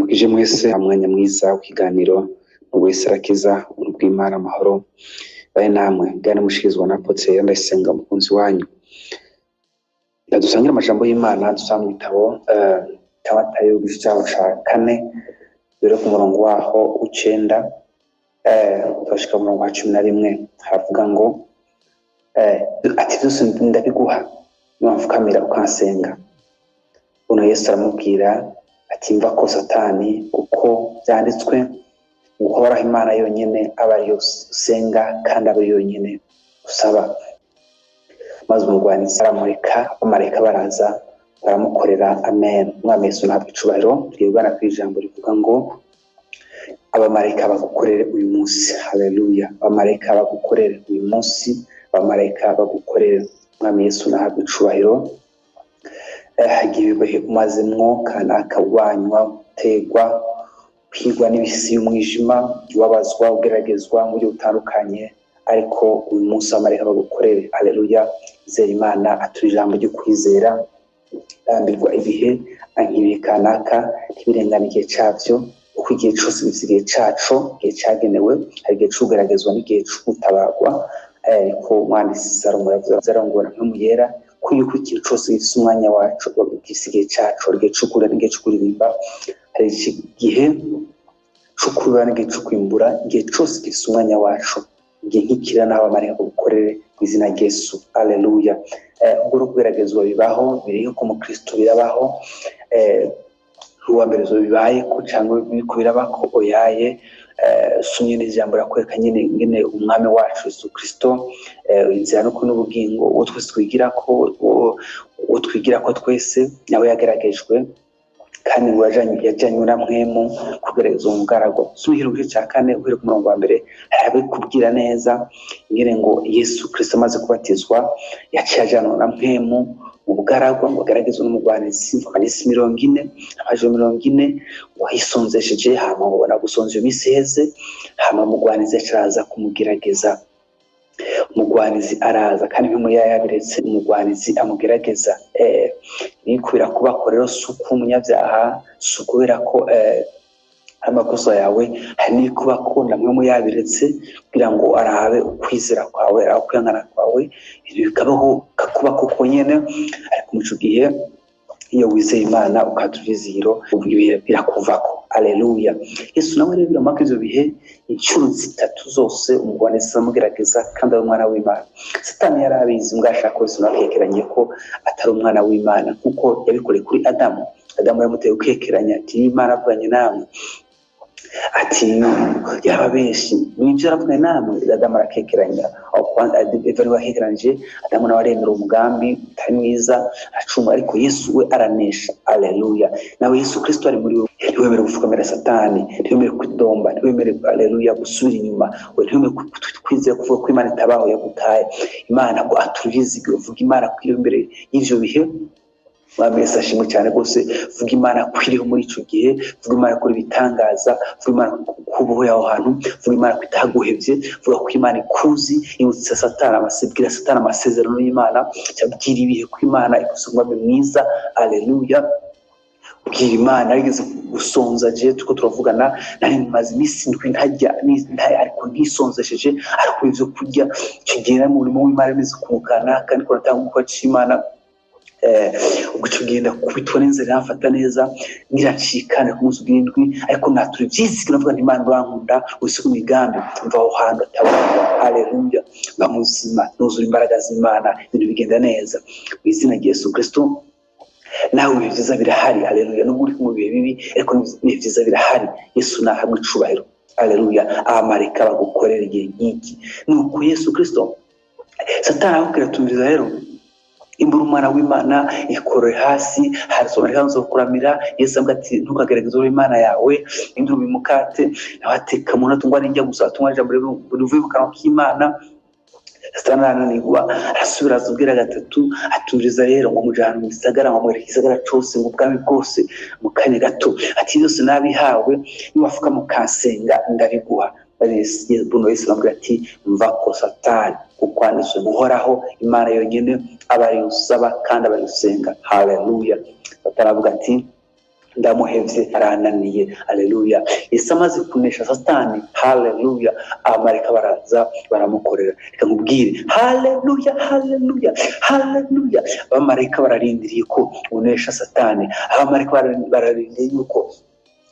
Ndabaramukije mwese, umwanya mwiza w'ikiganiro wese arakiza, ubuntu bw'Imana, amahoro baye namwe. Bwana mushikirizwa na Apotre Ndayisenga, umukunzi wanyu. Dusangire amajambo y'Imana dusanga mu gitabo cya Matayo, igice cyaho ca kane, dore ku murongo waho w'icenda turashika mu murongo wa 11. Haravuga ngo ati: "Vyose ndabiguha niwamfukamira ukansenga." Buno Yesu aramubwira ati: "Mva ko Satani, kuko vyanditswe ngo uhoraho Imana yonyene aba ariyo usenga kandi aba ari yonyene usaba." Maze umugwanizi aramureka, abamarayika baraza baramukorera. Amen. Umwami Yesu nahabwe icubahiro. Twibana kw'ijambo rivuga ngo abamarayika bagukorere uyu munsi. Haleluya! Abamarayika bagukorere uyu munsi, abamarayika bagukorere. Umwami Yesu nahabwe icubahiro. Hagiye ibihe umazemwo kanaka wanywa, utegwa, kwigwa n'ibisi y'umwijima, ubabazwa, ugeragezwa mu buryo butandukanye, ariko uyu munsi abamarayika bagukorere. Haleluya! Izera Imana, atura ijambo ryo kwizera, rambirwa ibihe, anka kanaka ntibirengane igihe cavyo, kuko igihe cose gifise igihe caco, igihe cagenewe. Hari igihe c'ukugeragezwa n'igihe c'ugutabarwa. Niko umwanditsi Salomo yavuze, arongora Mpwemu Yera, ko yuko ikintu cose gifise umwanya waco, gifise igihe caco. Hari igihe co kurira n'igihe co kuririmba, hari igihe co kurira n'igihe co kwimbura. Igihe cose gifise umwanya waco. Igihe nk'ikira n'aho abamarayika bagukorere mu izina rya Yesu. Haleluya! Ubwo no kugeragezwa bibaho, biriho ku mukristo, birabaho. Uwa mbere bibaye ko cyangwa biriko birabako, oyaye. Sumye n'ijambo rakwereka nyene ingene umwami wacu Yesu Kristo, inzira no n'ubugingo, uwo twese twigira ko, uwo twigira ko twese, nawe yageragejwe, kandi ngo yajanywe na Mpwemu kugerageza umugaragwa. Suhira igice cya kane, uhere ku murongo wa mbere, harabikubwira neza ingene ngo Yesu Kristo amaze kubatizwa yaciye ajanwa na Mpwemu mu bugaragwa ngo ageragezwe n'umugwanizi iminsi 40, amajoro 40, ngo ahisonzesheje. Hama ngo bona gusonza iyo minsi iheze, hama umugwanizi aca kumugerageza. Umugwanizi araza, kandi Mpwemu yabiretse umugwanizi amugerageza. Biriko birakubako rero, si uko umunyabyaha, si ukubera ko amakosa yawe, hari n'ibikubako na Mpwemu yabiretse kugira ngo arabe ukwizera kwawe, arabe ukwihangana kwawe. Ibyo bikabaho, kakubako uko nyene. Ariko mu ico gihe, iyo wizeye Imana, ukatura ivyizigiro, ibihe birakuvako. Aleluya! Yesu nawe rero biramaka ivyo bihe inshuro zitatu zose umugwanizi amugerageza, kandi ari umwana w'Imana. Satani yari abizi, mbwa ashaka ko Yesu nawe akekeranye ko atari umwana w'Imana, kuko yabikoreye kuri Adamu. Adamu yamuteye gukekeranya, ati: "Imana avuganye namwe?" Ati: "Yaba benshi nibyo yaravuganye namwe." Adamu arakekeranya, Eva niwe wakekeranije Adamu, nawe aremera umugambi utari mwiza, acumura, ariko Yesu we aranesha. Aleluya! Nawe Yesu Kristo ari muri wowe. Ntiwemere gupfukamira Satani, ntiwemere kwidomba, ntiwemere, aleluya, gusubira inyuma, we ntiwemere kwizera kuvuga ko Imana itabaho, yagutaye. Imana ko aturizigiwe, vuga Imana ko iri imbere y'ivyo bihe. Mwami Yesu ashimwe cyane rwose. Vuga Imana ko iriho muri ico gihe, vuga Imana ko ibitangaza, vuga Imana ko ubohoye aho hantu, vuga Imana ko itaguhevye, vuga ko Imana ikuzi. Ibutsa Satani, bwira Satani amasezerano y'Imana, bwira ibihe ko Imana ikuzi, umwami mwiza. Aleluya! Bwira Imana. Yarigeze gusonza, je turiko turavugana, nari maze iminsi 7 ntarya, ariko ntisonzesheje, ariko ivyo kurya. Ico gihe nari mu murimo w'Imana, bimeze ukuntu kanaka, ndiko natanga umukwa c'Imana. Ubwo ico gihe ndakubitwa n'inzara, iramfata neza, ngiracikana ku munsi w'indwi, ariko natura ivyizigiro, navuga nti: "Imana urankunda, wese ku migambi." Mva aho hantu atabona. Haleluya! Mba muzima, nuzura imbaraga z'Imana, ibintu bigenda neza mu izina rya Yesu Kristo. Nawe ibihe vyiza birahari. Haleluya! Nubwo uri mu bihe bibi, ariko ibihe vyiza birahari. Yesu nahabwe icubahiro. Haleluya! Abamarayika bagukorera igihe nk'iki. Nuko Yesu Kristo, Satani arakubwira: "Tumviriza rero, imbura umwana w'Imana, ikorore hasi, hazomarika nzokuramira." Yesu avuga ati: "Ntukagerageze Imana yawe." Induru bimukate, nawe ateka umuntu atungwa n'indya gusa, atungwa n'ijambo rivuye mu kanwa k'Imana. Satani arananirwa, arasubira azubwira gatatu, atumviriza rero, ngo mujana mu gisagara, ngo amwereke igisagara cose, ngo ubwami bwose mu kanya gato, ati: "Byose nabihawe, niwafuka mukansenga ndabiguha." Buno Yesu aramubwira ati: "Mva ko Satani, kuko handitswe guhoraho Imana yonyine aba ariyo usaba kandi aba ariyo usenga." Haleluya! Satani aravuga ati: Ndamuhevye, arananiye. Aleluya. Yesu amaze kunesha Satani, haleluya, abamarayika baraza baramukorera. Reka nkubwire, haleluya, haleluya, haleluya, abamarayika bararindiriye ko unesha Satani. Abamarayika bararindiriye yuko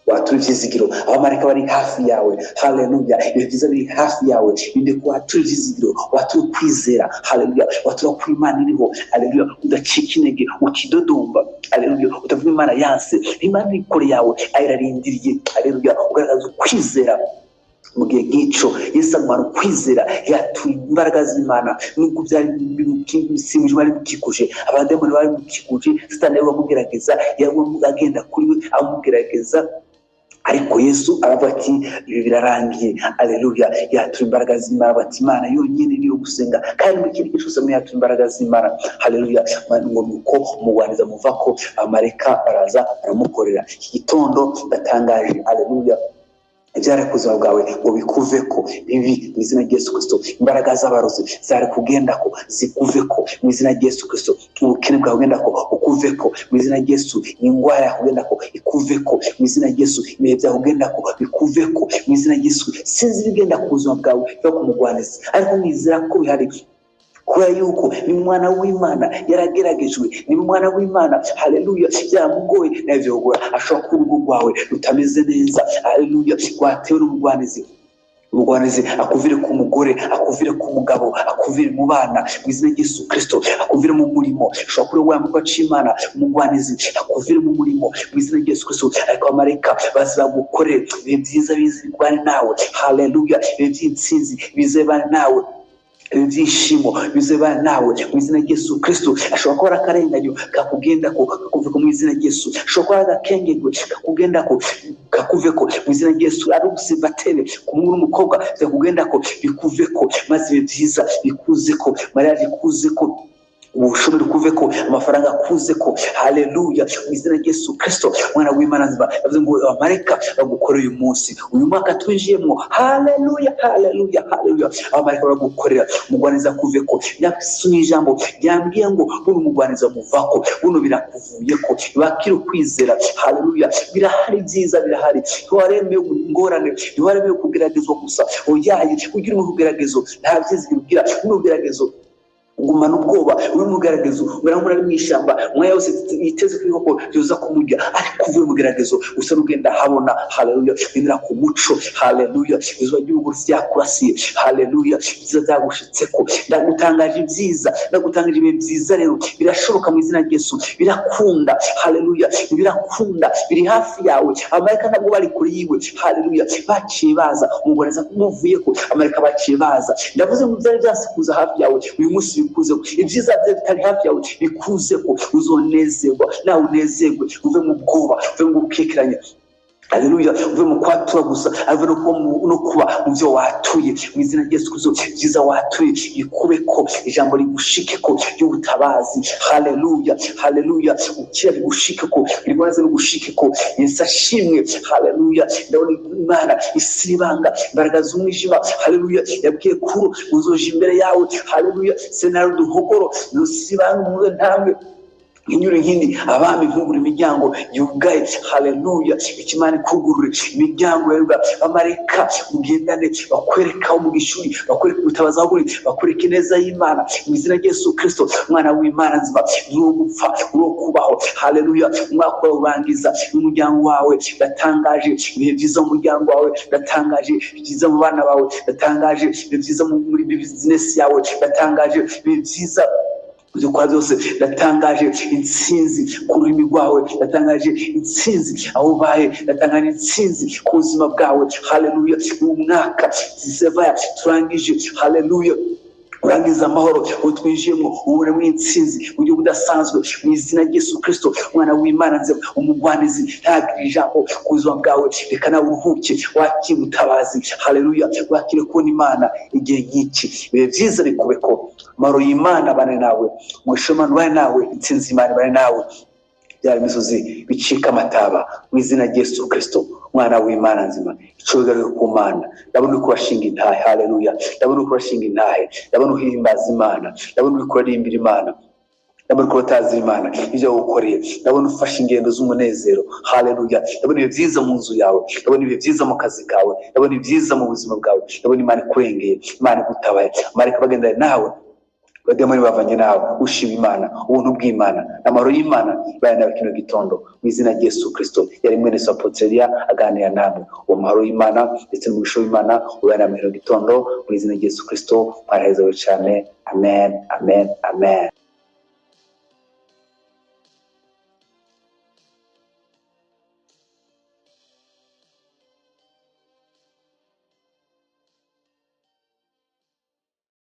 watura ivyizigiro. Abamarayika bari hafi yawe. Haleluya. Ibihe byiza biri hafi yawe. Ninde ko watura ivyizigiro, watura kwizera. Haleluya. Watura ko Imana iriho. Haleluya. Udacika intege, ukidodomba. Haleluya. Utavuga Imana yanse. Imana iri kure yawe, ayirarindiriye. Haleluya. Ugaragaza ukwizera mu gihe nk'icyo. Yesu agumana ukwizera, yatuye imbaraga z'Imana nubwo byari bimusimuje, bari bimukikuje, abadayimoni bari bimukikuje, Satani yari amugerageza, yari agenda kuri we amugerageza, ariko Yesu aravuga ati ibi birarangiye. Aleluya. Yatura imbaraga z'Imana, ati Imana yonyine niyo gusenga, kandi mu kindi gihe cyose yatura imbaraga z'Imana. Haleluya. Ngo nuko umugwaniza muva ko abamarayika baraza baramukorera. Iki gitondo ndatangaje, haleluya, ibyari ku buzima bwawe ngo bikuveko bibi mu izina rya Yesu Kristo. Imbaraga z'abarozi zari kugendako zikuveko mu izina rya Yesu Kristo. Ubukene bwawe bugendako bukuveko mu izina rya Yesu. Indwara yakugendako ikuveko mu izina rya Yesu. Ibihe byawe ugendako bikuveko mu izina rya Yesu. Sinzi ibigenda ku buzima bwawe biva ku mugwanizi, ariko nizera ko bihari, kubera yuko ni umwana w'Imana, yarageragejwe, ni umwana w'Imana. Haleluya. Byaramugoye, nawe byogora. Ashobora kuba urugo rwawe rutameze neza, haleluya, rwatewe n'umugwanizi. Umugwanizi akuvire ku mugore, akuvire ku mugabo, akuvire mu bana mu izina rya Yesu Kristo, akuvire mu murimo. Ushobora kuba wambuka c'Imana, umugwanizi akuvire mu murimo mu izina rya Yesu Kristo. Ariko abamarayika baza bagukorere ibihe byiza, bize bibane nawe. Haleluya. Ibihe by'intsinzi bize bibane nawe, ibyishimo bizebana nawe mu izina rya Yesu Kristo. Ashobora kuba ari akarenganyo kakugendako kakuveko mu izina rya Yesu. Ashobora kuba ari agakengegwe kakugendako kakuveko mu izina rya Yesu. Ari ubusibatebe ku muhungu n'umukobwa byakugendako bikuveko, maze ibihe byiza bikuzeko, mariage ikuzeko, ubushomeri kuveko, amafaranga akuzeko. Haleluya. Mu izina rya Yesu Kristo, mwana w'Imana nzima, yavuze ngo abamarayika bagukorera uyu munsi, uyu mwaka twinjiyemo. Haleluya, haleluya, haleluya. Abamarayika baragukorera, umugwaniza kuveko. Yasinye ijambo ryambwiye ngo buno umugwaniza muvako, buno birakuvuyeko. Bakira ukwizera. Haleluya. Birahari, byiza birahari. Ntiwaremewe ingorane, ntiwaremewe kugeragezwa gusa. Oyaye, ugira umugeragezo nta byizigiro ugira. Umugeragezo gumana ubwoba, uri mugeragezo umera nk'uri mu ishyamba, umwanya wose yiteze ko ibikoko byoza kumurya, ariko uvuye mu geragezo usa n'ugenda habona. Haleluya. Ugendera ku muco. Haleluya. Izuba ry'urugo ryakurasiye. Haleluya. Ibyiza byagushitseko. Ndagutangaje ibyiza, ndagutangaje ibihe byiza. Rero birashoboka mu izina rya Yesu, birakunda. Haleluya. Birakunda, biri hafi yawe. Abamarayika ntabwo bari kure yiwe. Haleluya. Baciye baza, umugoreza kumuvuyeko, abamarayika baciye baza. Ndavuze ngo byari byase kuza hafi yawe, uyu munsi bikuzeko. Ibyiza byawe bitari hafi yawe bikuzeko, uzonezerwa, nawe unezerwe, uve mu bwoba, uve mu gukekeranya. Haleluya. Uve mu kwatura gusa, ave no kuba mu byo watuye mu izina rya Yesu Kristo. Ibyiza watuye bikubeko, ijambo rigushikeko ry'ubutabazi. Haleluya, haleluya. Ukira bigushikeko, irwaza bigushikeko. Yesu ashimwe. Haleluya. Ndabona Imana isibanga imbaraga z'umwijima. Haleluya. Yabwiye kuro uzoje imbere yawe. Haleluya. Senari duhogoro nusibanga umuze ntamwe inyura nkindi abami nkugura imiryango yugaye. Haleluya. Ikimana ikugurure imiryango yugaye. Abamarayika mugendane, bakwereka umugisha uri, bakwereka ubutabazi aho uri, bakwereka ineza y'Imana mu izina rya Yesu Kristo, umwana w'Imana nzima. Uri gupfa, uri kubaho. Haleluya. Umwaka wawe urangiza n'umuryango wawe. Ndatangaje ibihe byiza mu muryango wawe, ndatangaje byiza mu bana bawe, ndatangaje ibihe byiza muri bizinesi yawe, ndatangaje ibihe byiza ibyo ukora byose, ndatangaje intsinzi ku rurimi rwawe, ndatangaje intsinzi aho ubaye, ndatangaje intsinzi ku buzima bwawe. Haleluya. Uyu mwaka zisevaya turangije, haleluya, urangiza amahoro, utwinjiyemo ubonemo intsinzi mu buryo budasanzwe mu izina rya Yesu Kristo, umwana w'Imana nzima. Umugwanizi ntagire ijambo ku buzima bwawe. Reka nawe uruhuke, wakire ubutabazi. Haleluya. Wakire kubona Imana igihe nk'iki. Ibihe byiza bikubeko, amahoro y'Imana abane nawe, umugisha w'Imana ubane nawe, intsinzi y'Imana ibane nawe. Byaba imisozi bicika amataba mu izina rya Yesu Kristo, umwana w'Imana nzima. Icyubahiro ku Mana. Ndabona uri kubashinga intahe. Haleluya. Ndabona uri kubashinga intahe, ndabona uhimbaza Imana, ndabona uri kuririmbira Imana. Ndabona ko batazi Imana ibyo wagukoreye. Ndabona ufashe ingendo z'umunezero. Haleluya. Ndabona ibihe byiza mu nzu yawe, ndabona ibihe byiza mu kazi kawe, ndabona ibyiza mu buzima bwawe. Ndabona Imana ikurengeye, Imana igutabaye, marayika bagendanye nawe, abadayimoni bavanye nawe. Ushima Imana, ubuntu bw'Imana, amahoro y'Imana baya nawe kino gitondo mu izina rya Yesu Kristo. Yari mwene so Apotre aganira namwe. Uwo mahoro y'Imana ndetse n'umugisha w'Imana ubane namwe kino gitondo mu izina rya Yesu Kristo. Mwarahezewe cyane. Amen, amen, amen.